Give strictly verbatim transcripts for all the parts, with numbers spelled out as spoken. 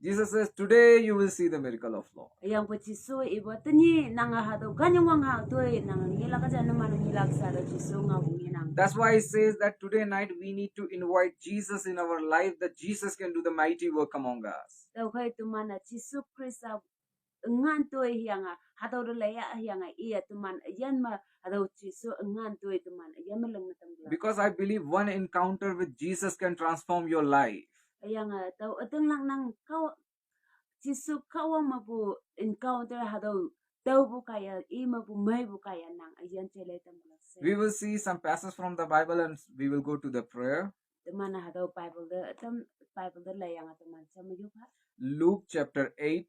Jesus says, "Today you will see the miracle of Lord." Hüyangpoi Jesu ipa tenyih nang hatüo kanyang wang hatüo nang ngelak ja numan ngelak sha hatüo Jesu ngao ngenang. That's why he says that today night we need to invite Jesus in our life, that Jesus can do the mighty work among us. Tüokhei teman-e Jesu Khrista ngan toi hüyange hatüo te leiya hüyange iye teman üyin me hatüo Jesu ngan toi teman üyin me ling me tam la. Because I believe one encounter with Jesus can transform your life. Hüyange tao ütinglak nang Kahwang Jesu Kahwang mepu encounter hatüo taopu kaiye i mepu meipu kaiye nang üyin jai lei tam la she. We will see some passages from the Bible and we will go to the prayer. Teman hatüo Bible te tam Bible te leiyange teman jam me yop ha. Luke chapter eight.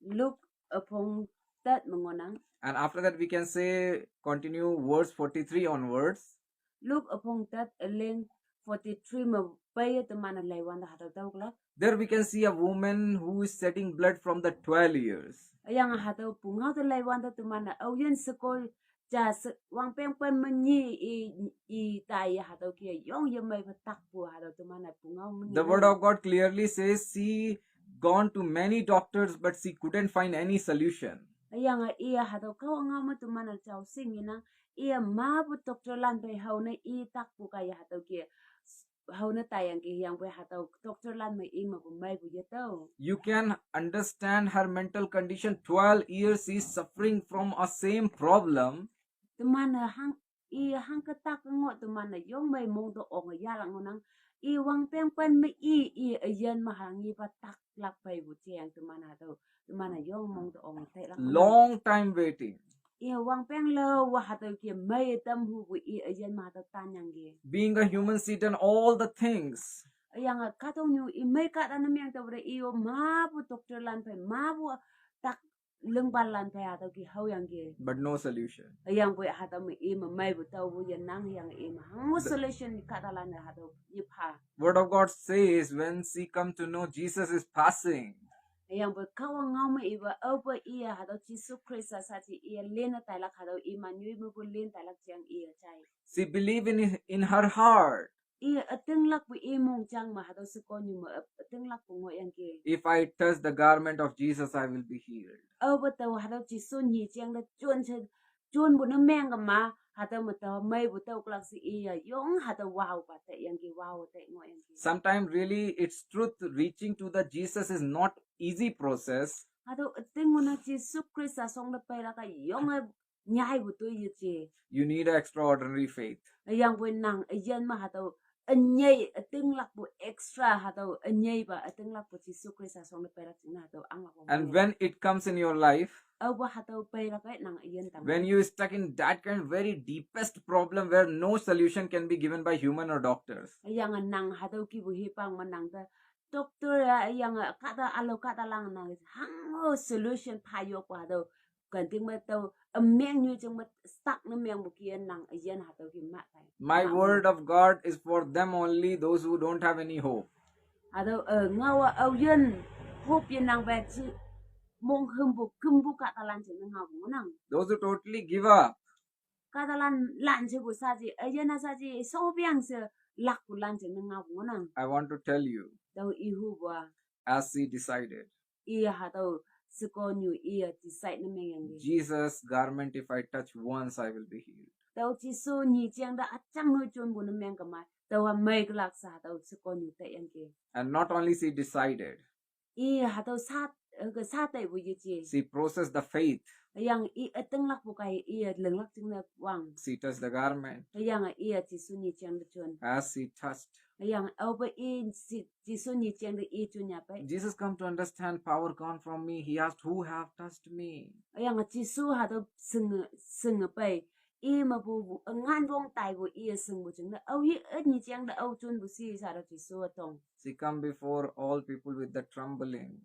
Luke üpong tet me ngohnang. And after that we can say continue verse forty-three onwards. Luke üpong tet üling forty-three me peiye teman-e leiwante hatüo tüoklak. There we can see a woman who is shedding blood from the twelve years. Hüyange hatüo pungao te leiwante teman-e aoyin sheko ja she wangpeng pen me nyi i i taiye hatüo ke yong yemei pha takpu hatüo teman-e pungao me nyi. The word of God clearly says she gone to many doctors, but she couldn't find any solution. Hüyange iye hatüo Kahwang ngao me teman-e jao shingnang, iye mapu doctor lan pei hao ne i takpu kaiye hatüo ke hao ne taiyangki hüyangpoi hatüo doctor lan me i mepu meipu yetüo. You can understand her mental condition. Twelve years she is suffering from a same problem. Teman-e hang i hangke tak ngoh teman-e yong mei mong te ong yahlak ngohnang. I wangpeng pen me i i üyin me hanghipa taklak peipu jeng teman hatüo teman-e yong mong te ong tailak ngohnang. Long time waiting. I wangpeng laowa hatüo ke mei tam hupu i üyin me hatüo tanyangki. Being a human, she done all the things. Hüyange kahtoknyu i mei kahta ne meng tao te i-o mapu doctor lan pei mapu tak lingpan lan pei hatüo ke haoyangki. But no solution. Hüyangpoi hatüo me i me meipu taopu yenang hüyange i me hango solution kahtalan-e hatüo yepha. Word of God says when she come to know Jesus is passing, Hüyangpoi Kahwang ngao me ipa aope iye hatüo Jesu Khrista shaaji iye lin-e tailak hatüo iman nyoi mepu lin tailak jeng iye jai. She believe in, in her heart, Iye ütinglakpu i mongjang me hatüo shekonyu me ütinglakpu ngohyangki. If I touch the garment of Jesus, I will be healed. Aope tao hatüo Jesu nyi jeng te jon she jonpu ne mengkema hatüo me tao meipu tüoklak she iye yong hatüo waopa taiyangki wao tai ngohyangki. Sometimes really it's truth, reaching to the Jesus is not easy process. Hatüo üting ngohne Jesu Khrista shong te peilak-a yonge nyaipu toi yeje. You need an extraordinary faith. Hüyangpoi nang üyin me hatüo ünyei ütinglakpu extra hatüo ünyeipa ütinglakpu Jesu Khrista shong te peilak jingne hatüo anglakpu. And when it comes in your life, Aope hatüo peilak-e nang üyin tang. When you stuck in that kind of very deepest problem where no solution can be given by human or doctors. Hüyange nang hatüo kihpu hipang me nang te doctor-a hüyange kahta ülao kahtalan nang hango solution pha yokpu hatüo kenting me tao ümeng nyoijing me stuck ne mengpu kih-e nang üyin hatüo ki mah tai. My word of God is for them only, those who don't have any hope. Hatüo, eh, ngao-a aoyin hope yenang pe ji monghümpu kümpu kahtalan jingne ngaopu ngohnang. Those who totally give up. Kahtalan lan shepu shaaji, eh, üyin-a shaaji shopiang she lakpu lan jingne ngaopu ngohnang. I want to tell you, Tao ihupu-a, as she decided, iye hatüo shekonyu iye decide ne mengyangki. Jesus' garment, if I touch once, I will be healed. Tao Jesu nyi jeng te üjang noi jonpu ne mengkema, tao-a meikelak she hatüo shekonyu taiyangki. And not only she decided, Iye hatüo sha, eh, ke sha taipu yeje. She processed the faith. Hüyange i ütinglakpu kaiye iye linglak jingne wang. She touched the garment. Hüyange iye Jesu nyi jeng te jon. As she touched, Hüyange aope i Je-, Jesu nyi jeng te i jon yahpei. Jesus come to understand power gone from me. He asked, "Who have touched me?" Hüyange Jesu hatüo shinge, shinge pei. I mepu, ngan wong taipu iye shingpu jingne. Ao i, eh, nyi jeng te ao jonpu shi sha te Jesu tong. She come before all people with the trembling.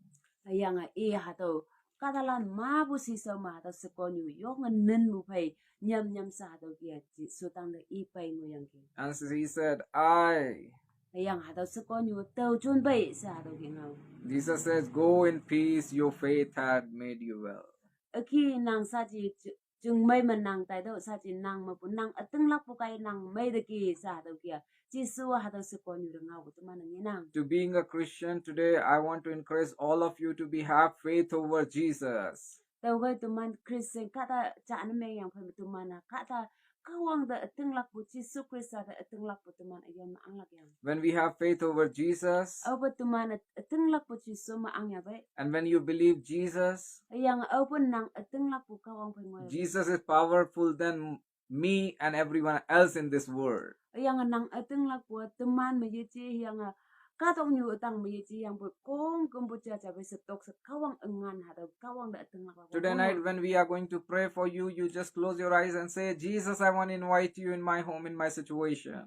Hüyange i hatüo kahtalan mapu shishao me hatüo shekonyu yonge ninpu phei nyam nyam she hatüo kih-a Jesu tangte i pei ngohyangki. And she said, "I." Hüyange hatüo shekonyu tao jon pei she hatüo ki ngao. Jesus says, "Go in peace, your faith had made you well." Üki nang shaaji ji-, jingmei me nang taitüoh shaaji nang mepu nang ütinglakpu kaiye nang mei te ki she hatüo kih-a Jisu hatüo shekonyu te ngaopu teman-e ngenang. To being a Christian today, I want to encourage all of you to be have faith over Jesus. Tüokhei teman Christian kahta ja ne meng yangphei me teman-a kahta Kahwang te ütinglakpu Jisu Khrista te ütinglakpu teman üyin me anglak yang. When we have faith over Jesus, Aope teman ütinglakpu Jisu me ang yapei. And when you believe Jesus, Hüyange aope nang ütinglakpu Kahwang phei ngoi. Jesus is powerful than me and everyone else in this world. Hüyange nang ütinglakpu teman me yeje hüyange kahtoknyu ütang me yeje yangpu khongkümpu jaja pei shetok she Kahwang üngan hatüo Kahwang te ütinglak. Today night, when we are going to pray for you, you just close your eyes and say, Jesus, I want to invite you in my home, in my situation.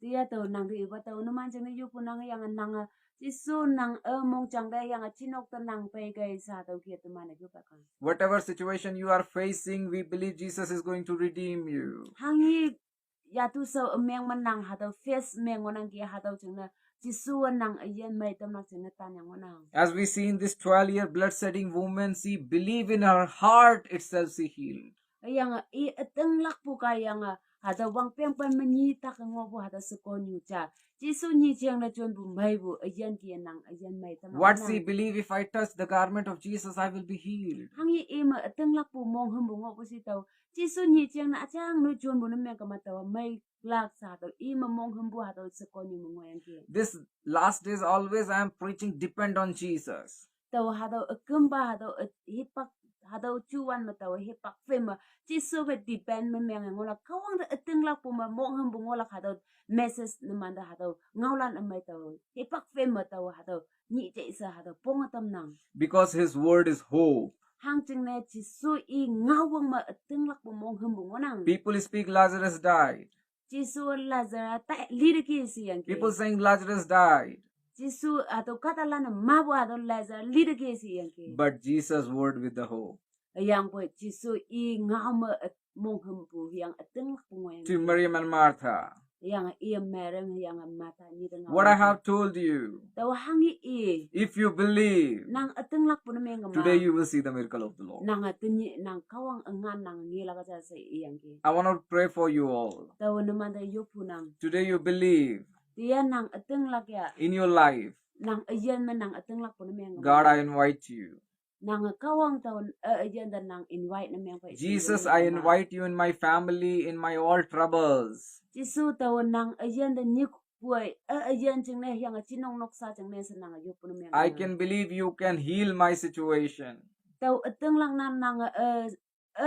Tiya tao nang te ipa tao numan jingne yopu nang hüyange nange Jisu nang e mongjang te hüyange jinok te nang peikei sha tüo ke teman-e yopa kang. Whatever situation you are facing, we believe Jesus is going to redeem you. Hanghi yatu shao ümeng me nang hatüo face meng ngohnangki hatüo jingne Jisu-a nang üyin mei tamlak jingne tanyang ngohnang. As we see in this twelve-year blood-shedding woman, she believed in her heart itself she healed. Hüyange i ütinglakpu kaiyange hatüo wangpeng pen me nyi tak ngohpu hatüo shekonyu ja Jisu nyi jeng te jonpu meipu üyin ke nang üyin mei tamlak. What she believed, if I touch the garment of Jesus, I will be healed. Hanghi i me ütinglakpu monghümpu ngohpu shi tao Jisu nyi jeng ne üjang nu jonpu ne meng kema tao meilak sha tao i me monghümpu hatüo shekonyu me ngohyangki. This last days always I am preaching depend on Jesus. Tao hatüo ükümpa hatüo hipak hatüo juwan me tao hipak phei me Jisu pe depend me menge ngohlak Kahwang te ütinglakpu me monghümpu ngohlak hatüo message numante hatüo ngaolan ümei tao hipak phei me tao hatüo nyih jei she hatüo ponge tamnang. Because his word is hope. Hangjingne Jisu i ngaowang me ütinglakpu monghümpu ngohnang. People speak Lazarus died. Jisu Lazarus tai liteki sheyangki. People saying Lazarus died. Jisu hatüo kahtalan-e mapu hatüo Lazarus liteki sheyangki. But Jesus' word with the hope. Hüyangpoi Jisu i ngao me monghümpu hüyange ütinglakpu ngohyangki. To Miriam and Martha. Hüyange i Miriam hüyange Martha nyi te ngao. What I have told you, Tao hanghi i if you believe, nang ütinglakpu ne meng kema. Today you will see the miracle of the Lord. Nange tenyih nang Kahwang üngan nang ngelak ja she iyangki. I want to pray for you all. Tao numante yoppu nang. Today you believe Tiya nang ütinglak ya. In your life, Nang üyin me nang ütinglakpu ne meng kema. God, I invite you. Nange Kahwang tao e üyin te nang invite ne mengpei. Jesus, I invite you in my family, in my all troubles. Jisu tao nang üyin te nyikpoi e üyin jingne hüyange jinok noksa jingne she nange yoppu ne meng. I can believe you can heal my situation. Tao ütinglak nang nange e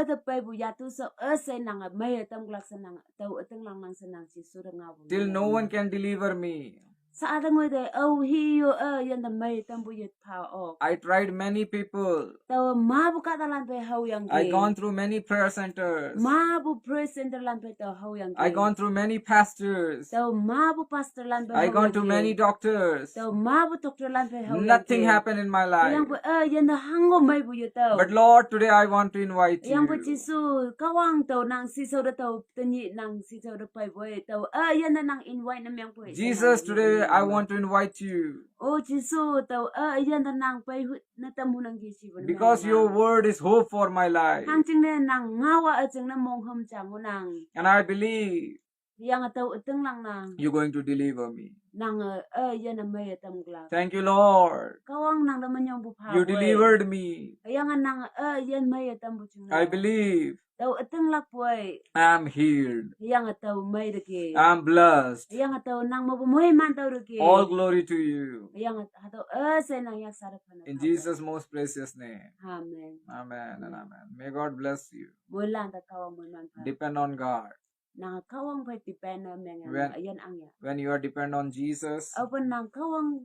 üte peipu yatu shao üshei nange meiye tamlak she nang tao ütinglak nang she nang Jisu te ngaopu. Till no one can deliver me. Sha te ngoi te ao hi yo e üyin te mei tampu ye pha ok. I tried many people. Tao mapu kahtalan phei haoyangki. I gone through many prayer centers. Mapu prayer centerlan phei tao haoyangki. I gone through many pastors. Tao mapu pastorlan phei haoyangki. I gone to many doctors. Tao mapu doctorlan phei haoyangki. Nothing happened in my life. Hüyangpoi e üyin te hango meipu ye tao. But Lord, today I want to invite you. Hüyangpoi Jisu Kahwang tao nang shishao te tao tenyih nang shishao te peipoi tao e üyin te nang invite ne mengpoi. Jesus, today I want to invite you. O Jisu tao e üyin te nang pei hu ne tam hunangki shipu ne. Because your word is hope for my life. Hangjingne nang ngao-a üjingne monghüm ja ngohnang. And I believe Hüyange tao ütinglak nang. You're going to deliver me. Nange e üyin te meiye tamlak. Thank you, Lord. Kahwang nang te menyongpu pha. You delivered me. Hüyange nange e üyin meiye tampu jingne. I believe. Tao ütinglakpoi. I'm healed. Hüyange tao meiteki. I'm blessed. Hüyange tao nang mepu moiman tao teki. All glory to you. Hüyange hatüo üshei nang yaksha te phanang. In Jesus' most precious name. Amen. Amen and amen. May God bless you. Moilan te Kahwang moiman pha. Depend on God. Nang Kahwang phei depend ne meng ya, When- nang üyin ang ya. When you are depend on Jesus, Aope nang Kahwang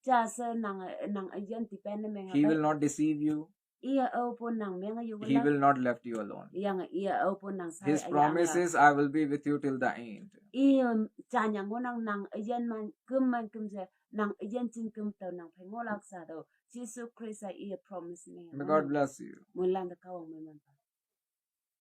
ja she nang, nang üyin depend ne meng ya. He will not deceive you. Iye aopu nang meng ya. He will not left you alone. Hüyange iye aopu nang shai. His promise is, I will be with you till the end. Iye janyang ngohnang nang üyin man küm man küm she nang üyin jing küm tao nang phei ngohlak sha tüo. Jisu Khrista iye promise ne. May God bless you. Moilan te Kahwang moiman pha.